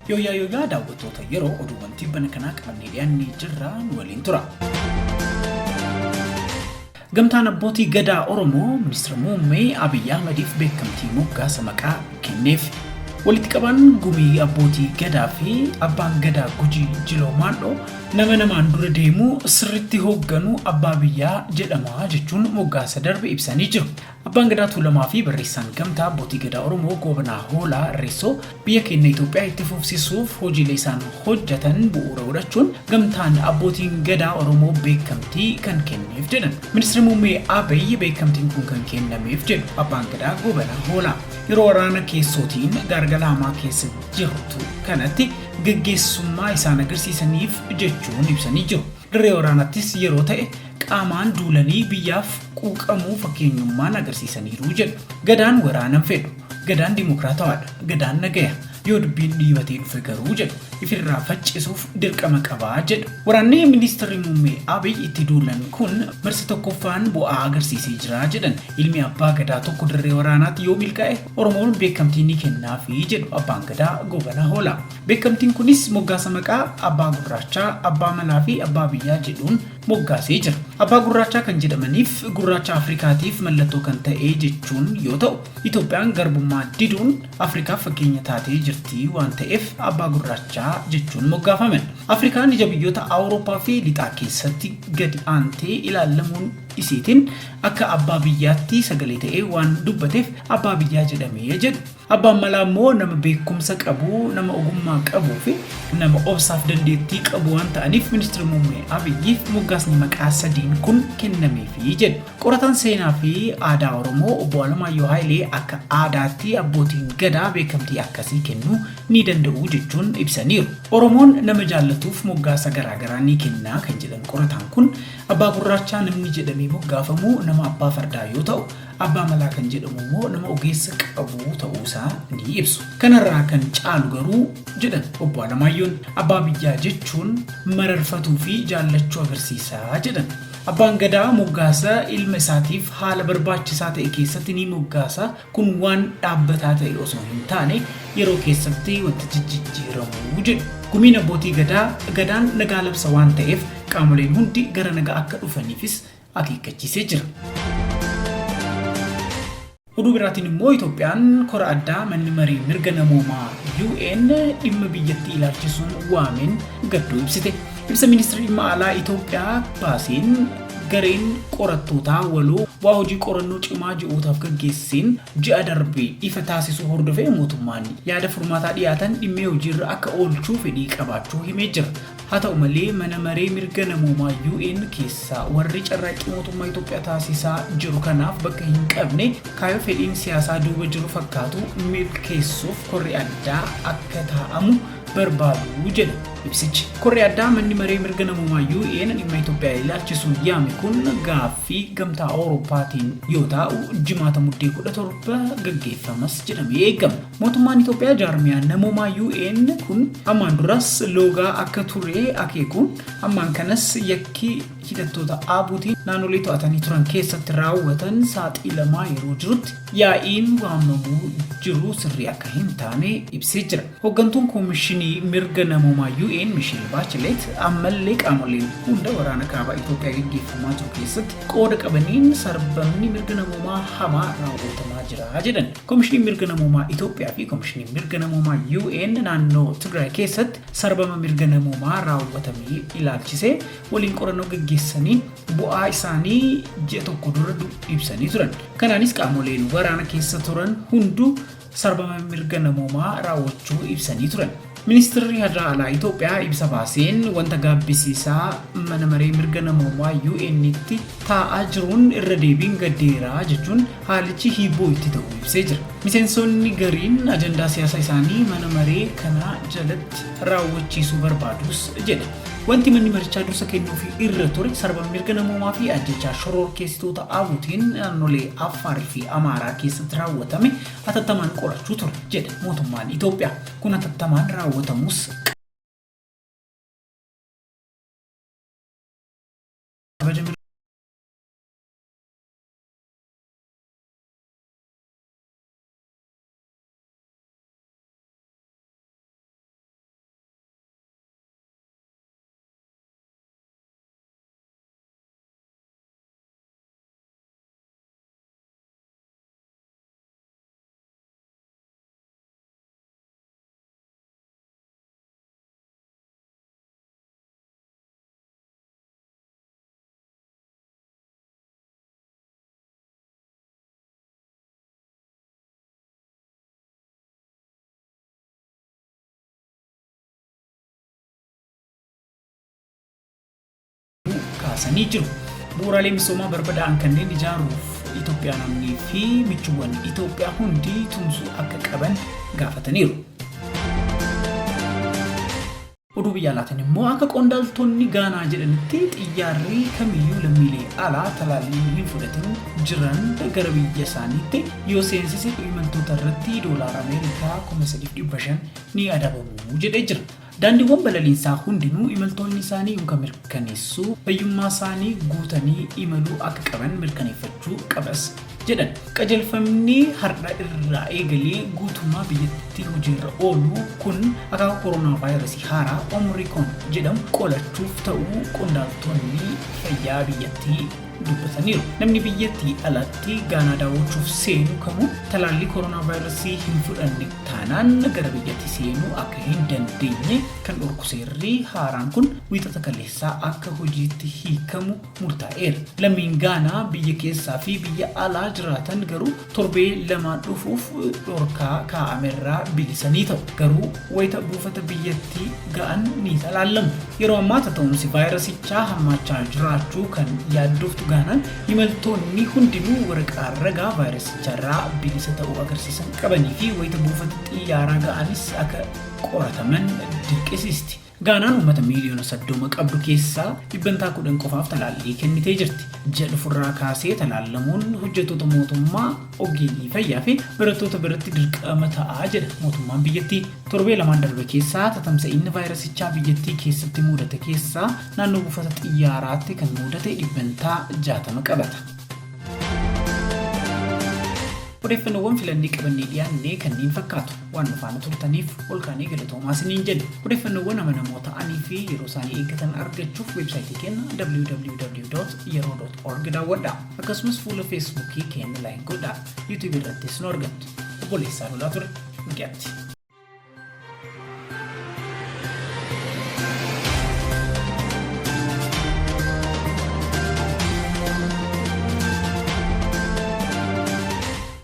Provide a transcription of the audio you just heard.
Yooyyaa yooyyaa daawwattoota yeroo oduuwwan tibbana kanaa qabannee dhiyaannee jirra nu waliin tura. Gamtaan Abbootii Gadaa Oromoo Ministira Muummee Abiyyi Ahmadiif beekamtii moggaasa maqaa kenneef. Walitti qabaan gumii abbootii Gadaa fi abbaan Gadaa Gujii Jiloo Maandhoo nama namaan dura deemu sirritti hoogganu abbaa biyyaa jedhama jechuun moggaasa darbe ibsanii jiru. Abbaan Gadaa Tuulamaa fi barreessaan Gamtaa Abbootii Gadaa Oromoo Goobanaa Hoolaa Irreessoo biyya keenya Itoophiyaa itti fufsisuuf hojiilee isaan hojjetan bu'uura godhachuun Gamtaan Abbootiin Gadaa Oromoo beekamtii kan kenneef jedhan. Ministirri Muummee Abiy beekamtiin kun kan kennameef jedhu Abbaan Gadaa Goobanaa Hoolaa. Yeroo waraana keessootiin gaargala hamaa keessa jirtu kanatti gaggeessummaa isaan agarsiisaniif jechuun ibsanii jiru. Dirree waraanattis yeroo ta'e qaamaan duulanii biyyaaf quuqamuu fakkeenyummaan agarsiisaniiru jedhu. Gadaan waraana hin fedhu. Gadaan dimokiraatawaadha. Gadaan nagaya. Yoo dubbiin dhiibatee dhufe garuu jedhu ifirraa faccisuuf dirqama qaba jedhu. Waraanni Ministirri Muummee Abiy itti duulan kun marsa tokkoffaan bu'aa agarsiisee jira jedhan. Ilmi abbaa Gadaa tokko dirree waraanaatti yoo milkaa'e Oromoon beekamtii ni kennaafi jedhu Abbaan Gadaa Goobanaa Hoolaa. Beekamtiin kunis moggaasa maqaa Abbaa Gurraachaa, Abbaa Malaa fi Abbaa Biyyaa jedhuun moggaasee jira. Abbaa Gurraachaa kan jedhamaniif gurraacha Afrikaatiif mallattoo kan ta'e jechuun yoo ta'u, Itoophiyaan garbummaa diduun Afrikaaf fakkeenya taatee jirti waan ta'eef Abbaa Gurraachaa jechuun moggaafaman. Afrikaan ija biyyoota Awurooppaa fi Lixaa keessatti gadi aantee ilaallamuun isiitiin akka abbaa biyyaatti sagalee ta'ee waan dubbateef abbaa biyyaa jedhame jedhu. Abbaan malaa immoo nama beekumsa qabu, nama ogummaa qabuu fi nama obsaaf dandeettii qabu waan ta'aniif Ministira Muummee Abiyyiif moggaasni maqaa sadiin kun kennameefi jedhu. Qorataan seenaa fi aadaa Oromoo Obbo Alamaayyoo Hayilee akka aadaatti abbootiin Gadaa beekamtii akkasii kennuu ni danda'u jechuun ibsaniiru. Oromoon nama jaallatuuf moggaasa garaagaraa ni kenna kan jedhan qorataan kun, Abbaa Gurraachaa namni jedhamee moggaafamu nama abbaa fardaa yoo ta'u, Abbaa malaa kan jedhamu immoo nama ogeessa qabu ta'uu isaa ni ibsu. Kanarraa kan caalu garuu jedhan Obbo Alamaayyoon, abbaa biyyaa jechuun mararfatuu fi jaallachuu agarsiisa jedhan. Abbaan Gadaa moggaasa ilma isaatiif haala barbaachisaa ta'e keessatti ni moggaasa, kun waan dhaabbataa ta'e osoo hin taane yeroo keessatti wanta jijjijjiiramu jedhu. Gumiin Abbootii Gadaa, Gadaan nagaa labsa waan ta'eef qaamoleen hundi gara nagaa akka dhufaniifis akeekkachiisee jira. Oduu biraatiin immoo Itoophiyaan kora addaa manni marii mirga namoomaa UN dhimma biyyattii ilaalchisuun waameen gadduu ibsite. Ibsa ministeerri dhimma alaa Itoophiyaa baaseen gareen qorattootaa waloo bu'aa hojii qorannoo cimaa ji'ootaaf gaggeesseen ji'a darbe ifa taasisuu hordofee mootummaan yaada furmaataa dhiyaatan dhimmee hojiirra akka oolchuu fedhii qabaachuu himee jira. Haa ta'u malee mana maree mirga namoomaa UN keessaa warri carraaqqii mootummaa Itoophiyaa taasisaa jiru kanaaf bakka hin qabne kaayyoo fedhiin siyaasaa duuba jiru fakkaatu milkeessuuf korri addaa akka taa'amu barbaadu jedha ibsichi. Korri addaa manni maree mirga namoomaa UN dhimma Itoophiyaa ilaalchisuun yaame kun gaaffii gamtaa Awurooppaatiin yoo taa'u jimaata muddee 17 gaggeeffamas jedhamee eegama. Mootummaan Itoophiyaa jaarmiyaan namoomaa UN kun ammaan duras loogaa akka ture akeekuun ammaan kanas yakki hidhattoota ABUTiin naannolee to'atanii turan keessatti raawwatan saaxilamaa yeroo jirutti yaa'iin waamamuu jiru sirrii akka hin taane ibsee jira. Hoggantuun Koomishinii Mirga Namoomaa UN Misheel Baachileet ammallee qaamoleen hunda waraana kaaba Itoophiyaa gaggeeffamaa jiru keessatti qooda qabaniin sarbamni mirga namoomaa hamaa raawwatamaa jira jedhan. Komishiniin Mirga Namoomaa Itoophiyaa fi Komishiniin Mirga Namoomaa UN naannoo Tigraay keessatti sarbama mirga namoomaa raawwatamee ilaalchisee waliin qorannoo gaggeessaniin bu'aa isaanii ji'a tokko dura ibsanii turan. Kanaanis qaamoleen waraana keessa turan hunduu sarbama mirga namoomaa raawwachuu ibsanii turan. Ministirri Hajaa Alaa Itoophiyaa ibsa baaseen wanta gaabbisiisaa mana maree mirga namoomaa UN'tti taa'aa jiruun irra deebiin gaddeera jechuun haalichi hiibboo itti ta'uu ibsee jira. Miseensonni gariin ajandaa siyaasa isaanii mana maree kanaa jalatti raawwachiisuu barbaadus jedhe. Wanti manni marichaa dursa kennuufii irra ture sarbama mirga namoomaa fi ajjeechaa shororkeessitoota ABUTiin naannolee Affaar fi Amaaraa keessatti raawwatame hatattamaan qorachuu ture jedhe mootummaan Itoophiyaa. Kun hatattamaan raawwatamuus kabaja kaasanii jiru. Bu'uuraalee misoomaa barbadaa'an kanneen ijaaruuf Itoophiyaanonnii fi michuuwwan Itoophiyaa hundi tumsuu akka qaban gaafataniiru. Oduu biyya alaatiin immoo akka qondaaltonni Gaanaa jedhanitti xiyyaarri kamiyyuu lammiilee alaa talaallii hin fudhatin jiran gara biyya isaaniitti yoo seensise imaltoota irratti doolaara Ameerikaa 3,500 ni adabamu jedhee jira. Daandiiwwan balaliinsaa hundinuu imaltoonni isaanii unka mirkaneessuu fayyummaa isaanii guutanii imaluu akka qaban mirkaneeffachuu qabas jedhan. Qajeelfamni har'a irraa eegalee guutummaa biyyattii hojiirra oolu kun akaakuu koronaavaayirasii haaraa Omrikoon jedhamu qolachuuf ta'uu qondaaltonni fayyaa biyyattii dubbataniiru. Namni biyyattii alatti Gaanaa daawwachuuf seenu kamuu talaallii koronaavaayirasii hin fudhanne taanaan gara biyyatti seenuu akka hin dandeenye kan dhorku seerri haaraan kun Wiixata kaleessaa akka hojiitti hiikamu murtaa'eera. Lammiin Gaanaa biyya keessaa fi biyya alaa jiraatan garuu torbee 2 dhufuuf dhorkaa kaa'amerraa bilisa ni ta'u. Garuu wayita buufata biyyattii ga'an ni talaallamu. Yeroo ammaa tata'umsi vaayirasichaa hammaachaa jiraachuu kan yaaddoftu Gaanaan imaltoonni hundinuu waraqaa ragaa vaayirasicharraa bilisa ta'uu agarsiisan qabanii fi wayita buufata xiyyaaraa ga'anis akka qorataman dirqisiisti. Gaanaan uummata miiliyoona 30 qabdu keessaa dhibbantaa 10 qofaaf talaallii kennitee jirti. Ji'a dhufurraa kaasee talaallamuun hojjettoota mootummaa, ogeeyyii fayyaa fi barattoota biratti dirqama ta'a jedha mootummaan biyyattii. Torbee lamaan darbe keessaa tatamsa'inni vaayirasichaa biyyattii keessatti muudate keessaa naannoo buufata xiyyaaraatti kan muudate dhibbantaa 60 qabata. Odeeffannoowwan filannee qabannee dhiyaanne kanneen fakkaatu. Waan nu faana turtaniif ol kaanee galatoomaa isiniin jenna. Odeeffannoowwan amanamoo ta'anii fi yeroo isaanii eeggatan argachuuf weebsaayitii keenya www.yeroo.org daawwadhaa. Akkasumas fuula Feesbuukii keenya like godhaa. YouTube irrattis nu argattu. Obboleessaa Lolaa ture. Nagaatti.